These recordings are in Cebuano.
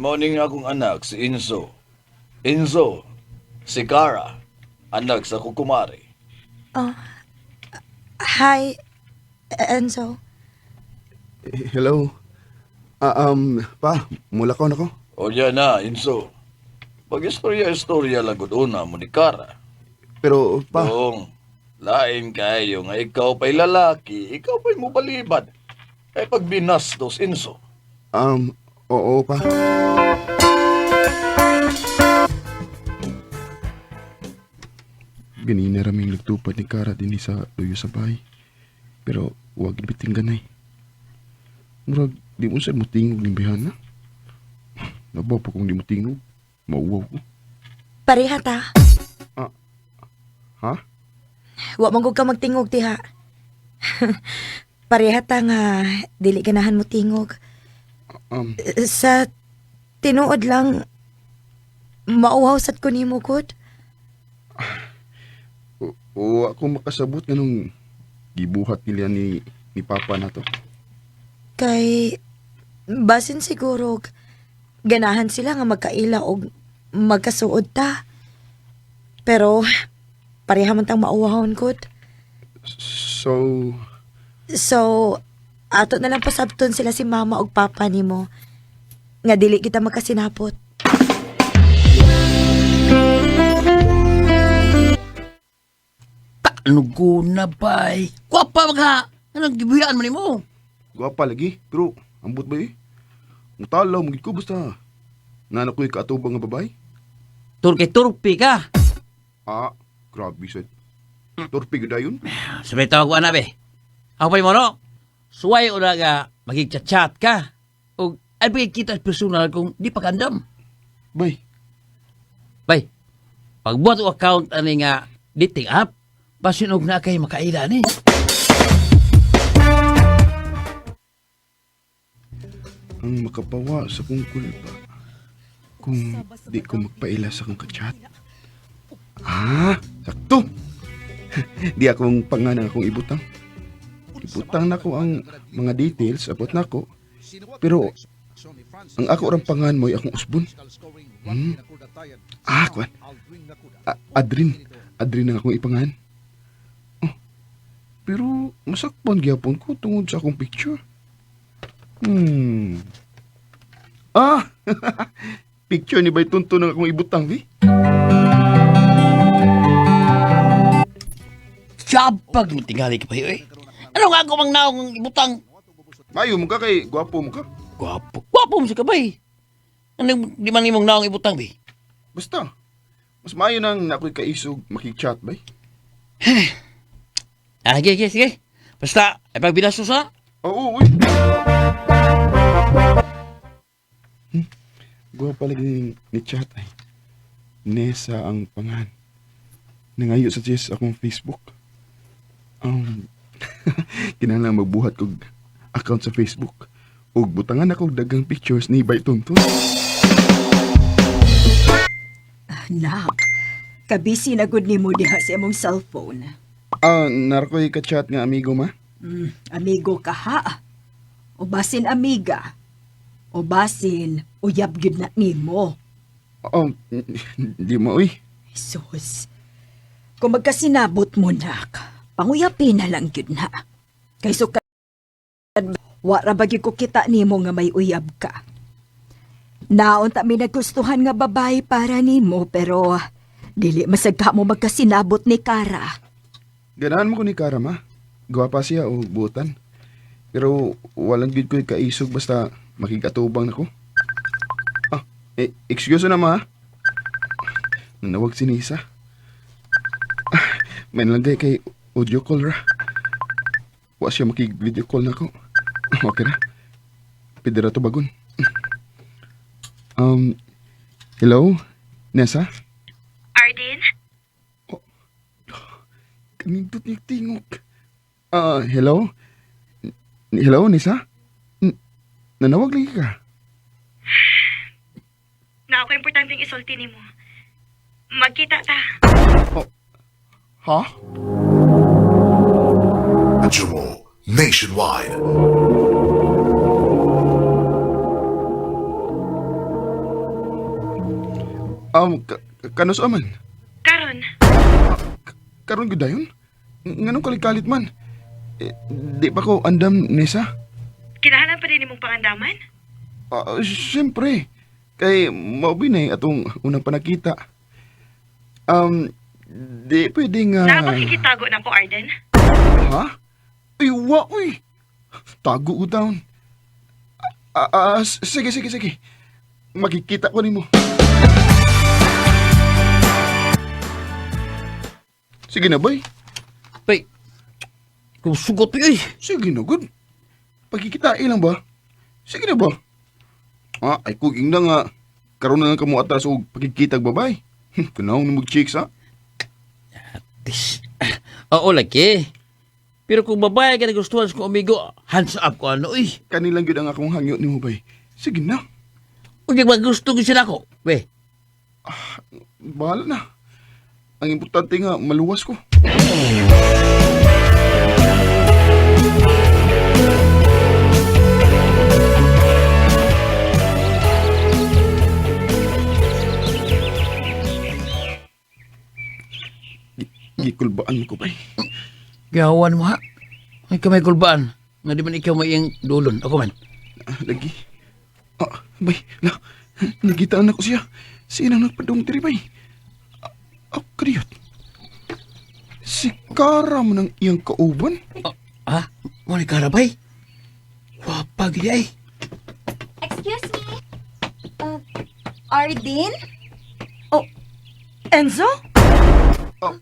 Mao ning akong anak si Enzo. Enzo, si Cara, anak sa akong kumare. Hi, Enzo. Eh, hello. Pa, mulakaw na ko. O yan na, Enzo. Pag-istorya-istorya lang gud una mo ni Cara. Pero, pa, Dong, lain kayo nga ikaw pa'y lalaki, ikaw pa'y mubalibad. Ay pag binastos, Enzo. Oo, pa. Ganina raming nagtupad ni Kara din sa luyo sa bahay. Pero wag biting ganay. Murag, di mo sa mo tingog ni Bihana. Nabaw pa kung di mo tingog. Mauwaw ko. Pareha ta. Ha? Wa man gud ka magtingog diha. Pareha ta nga dili ganahan mo tingog. Sa tinuod lang, mauhaw sad ko nimo gud. O ako makasabot nganong gibuhat nila ni Papa na to. Kay basin siguro ganahan sila nga magkaila og magkasuod ta. Pero pareha man tang mauwahon gud. So, So ato na lang pasabton sila si mama og papa nimo nga dili kita magkasinapot. Ano guna bay? Kwapa ba ka? Anong gibuyaan man nimo? Gwapa lagi, pero ambot ba eh? Mutalaw, mugid ko basta. Nana ko'y kaatubang nga babae. Turkey turpi ka. Ah, grabe sad. Torpe gud dayon. Sabay tawag ko ana be. Ako pa mo no? Suway o na ka magig-chat ka. O ay pagkikita kita sa personal kung di pa kandam. Bay, Bay, pagbuhat o account ani nga dating app, basin og na kay makaila ni. Ang makapawa sa kong kulpa kung di ko magpaila sa kong kachat. Ah, sakto. Di akong panganang akong ibutang. Ibutang na ko ang mga details abot nako. Pero ang ako orang pangan mo'y akong usbon. Hmm. Ah, kwan. Adrin. Adrin ang akong ipangan. Oh, pero masakpan gyapon ko tungod sa akong picture. Ah! Picture ni Bay Tunto ng akong ibutang, vi. Tsabag mo tingali ka pa eh. Ano nga ako mang naong ang ibutang? Mayo mo ka kay gwapo mo ka. Gwapo. Gwapo mo sa kabay. Ano di man imong naong ibutang be? Basta. Mas maayo nang ako'y kaisog makikchat, bay. Ah, sige, sige, sige. Basta, ay pagbinasos ha. Oo, uy. Gwapa lagi ni chat ay. Nesa ang pangan. Nangayo sa chess akong Facebook. Kinahanglan magbuhat kog account sa Facebook. Ug butangan ako og daghang pictures ni Bay Tonton. Nak, kabisi na gud nimo diha sa imong cellphone. Ah, narkoy ka-chat nga amigo ma. Amigo ka ha. O basin amiga. O basin uyab gyud na nimo. Oh, di mo uy. Jesus. Kung magkasinabot mo nak, panguyapin na lang gyud na. Kay sukad wa ra ba gyud ko kita nimo nga may uyab ka. Naunta mi nagustuhan nga babae para nimo pero dili masagka mo magkasinabot ni Kara. Ganahan mo ko ni Kara ma. Gwapa siya o buotan. Pero walang gid ko'y kaisog basta makikatubang nako. Ah, eh, excuse na ma. Nanawag si Nisa. Ah, may nalagay kay audio call ra. Wa siya makig-video call nako. Okay ra. Pwede ra to bagon. Hello, Nessa? Arden? Kanindot ni tingog. Ah, hello? Hello, Nisa? Nanawag lagi ka? Na ako importanteng isulti nimo. Magkita ta. Ha? Adjumo Nationwide. Kanus man? Karon. Karon gud dayon? Nganong kalit-kalit man? Eh, di pa ko andam, Nessa? Kinahanglan pa din imong pangandaman? Ah, siyempre. Kay mao na atong unang panakita. Di pwede nga... Nakapagkikitago na ko, Arden. Ha? Ay, wa, uy. Tago ko taon. Sige, sige, sige. Makikita ko nimo. Sige na, boy. Bay, kung sugot pa eh. Sige na, good. Pagkikitain lang ba? Sige na ba? Ah, ay kuging na nga. Karoon na lang kamo atras og pagkikitag babay. Kunaw na mag-chicks, ha? Tis. Oo, lagi. Pero kung babae ka nagustuhan sa kong amigo, hands up ko ano eh. Kanilang yun ang akong hangyo nimo, bay. Sige na. Kung di magusto ko sila ko, we. Bahala na. Ang importante nga, maluwas ko. Gikulbaan ko ba? Gawan mo ha. Ay kamay kulbaan. Nga di man ikaw may iyang dulon. Ako man. Ah, lagi. Ah, bay, la. Nagitaan ako siya. Sino nagpadung diri, bay? Ah, ah, kadiyot. Si Kara mo ng iyang kauban? Oh, ha? Mo ni karabay? Wapag di ay. Excuse me. Ardin? Oh, Enzo? Ah,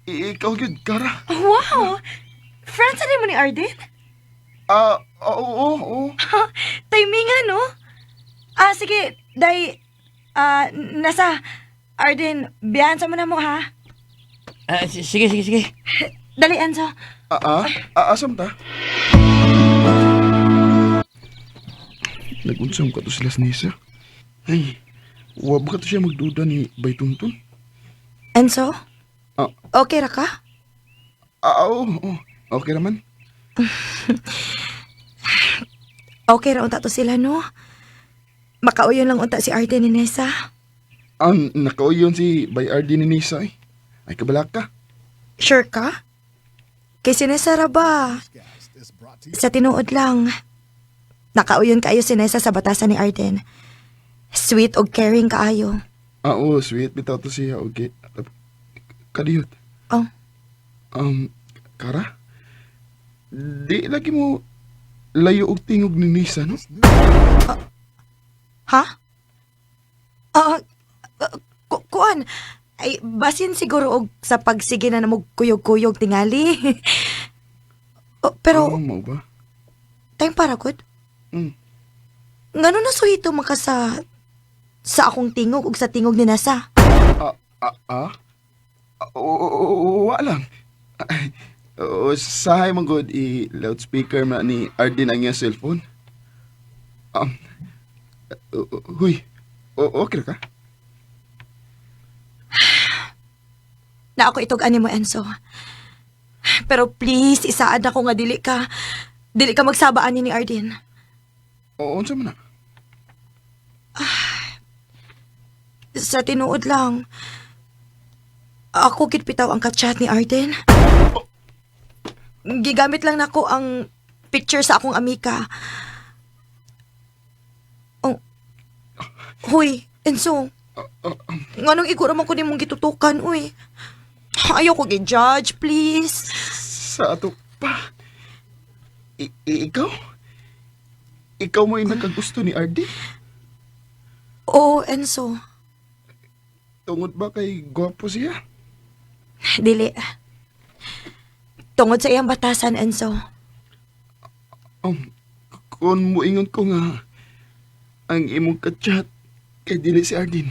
ikaw gyud, Kara. Wow! Friends na mo ni Arden? Ah, oo, oo, oo. Timingan, no? Ah, sige. Day, ah, nasa, Arden, biyahan sa muna mo, ha? Ah, sige, sige, sige. Dali, Enzo. Ah, ah, ah, asam ta? Nagunsam ka to sila sa Nisa. Ay, wa ba ka to siya magduda ni Baytuntun? Enzo? Ah. Okay ra ka? Ah, oo, oo. Okay raman. Okay ra unta to sila, no? Makauyon lang unta si Arden ni Nessa. Ang nakauyon si Bay RD ni Nisa eh. Ay, kabalak ka. Sure ka? Kay si Nessa ra ba? Sa tinuod lang. Nakauyon kaayo si Nessa sa batasan ni Arden. Sweet og caring kaayo. Ah, oo, sweet. Bitaw to siya. Okay. Kadiyot. Oh. Kara? Di lagi mo layo og tingog ni Nisa, no? Ha? Ah, ah, kuan. Ay, basin siguro og sa pagsige na namog kuyog-kuyog tingali. Oh, pero, Oo, mao ba? tayong para good. Ngano na suhito man ka sa akong tingog ug sa tingog ni Nasa? Ah, ah, ah? Ah, oo, oo, oo, wa lang. Ay, oo, sahay man good i loudspeaker man ni Arden ang iyang cellphone. Um, huy, okay ra ka? Na ako itog ani mo, Enzo. Pero please, isaad ako nga dili ka. Dili ka magsaba ani ni Arden. Oo, unsa man na? Sa tinuod lang, ako gid bitaw ang kachat ni Arden. Gigamit lang nako ang picture sa akong amika. Oh. Huy, Enzo. Nganong iguro man ko nimong gitutukan, uy. Ayaw ko gi-judge, please. Sa ato pa. Ikaw? Ikaw mo yung nakagusto ni Arden? Oo, Enzo. Tungod ba kay gwapo siya? Dili. Tungod sa iyang batasan, Enzo. Kung muingon ko nga, ang imong kachat kay dili si Arden.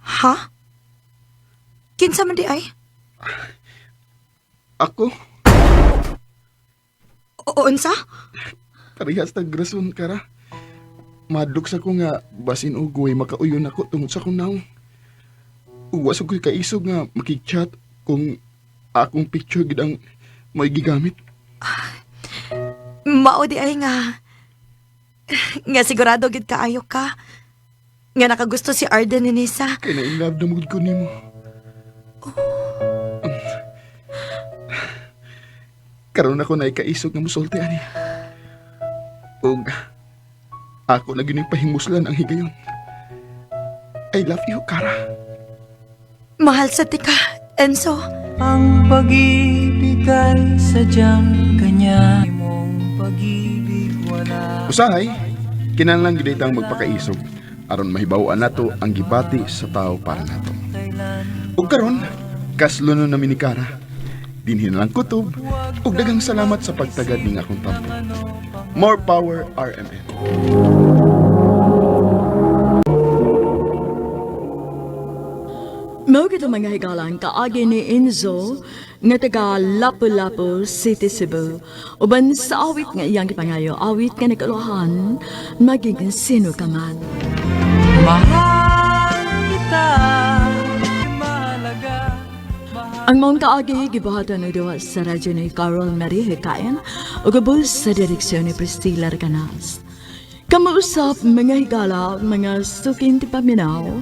Ha? Kinsa man di ay? Ako, O unsa? parehas tag rason kara. Madlok sa ko nga basin og way makauyon ako tungod sa akong naong. Uwa sa ko'y kaisog nga makigchat kung akong picture gid ang may gigamit. Mao di ay nga. Nga sigurado gid kaayo ka. Nga nakagusto si Arden ni Nessa. Kay na in love na mugod ko nimo. Karon ako na ikaisog nga musulti ani. Ug ako na gyud pahimuslan ang higayon. I love you, Kara. Mahal sa tika, Enzo. Ang pag-ibig ay sadyang kanya. Imong pag-ibig wala. Usahay, kinahanglan gyud itang magpakaisog aron mahibaw-an nato ang gibati sa tao para nato. Ug karon, kaslunon nami ni Kara. Dinhi na lang kutob ug daghang salamat sa pagtagad ning akong tampo. More power, RMN. Mao gito mga higalan kaagi ni Enzo nga taga Lapu-Lapu City, Cebu. Uban sa awit nga iyang gipangayo, awit nga nagkaluhan, maging sino ka man. Mahal kita, mahalaga. Ang maong kaagi gibuhatan og duwa sa radyo ni Carol Marie Hikayan ug ubos sa direksyon ni Priscilla Recanas. Kamausap mga higala, mga suking tipaminaw,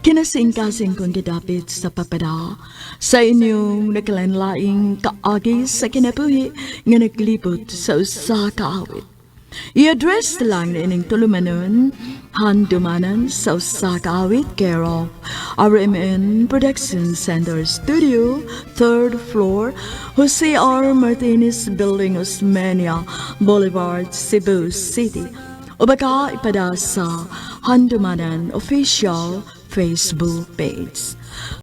kinasingkasing kong gidapit sa papada sa inyong nakalanlaing kaagi sa kinabuhi nga naglibot sa usa ka awit. I-address lang na ining tulumanon, handumanan sa usa ka awit, care of RMN Production Center Studio, 3rd floor, Jose R. Martinez Building, Osmeña Boulevard, Cebu City. O baka ipada sa Handumanan Official Facebook page.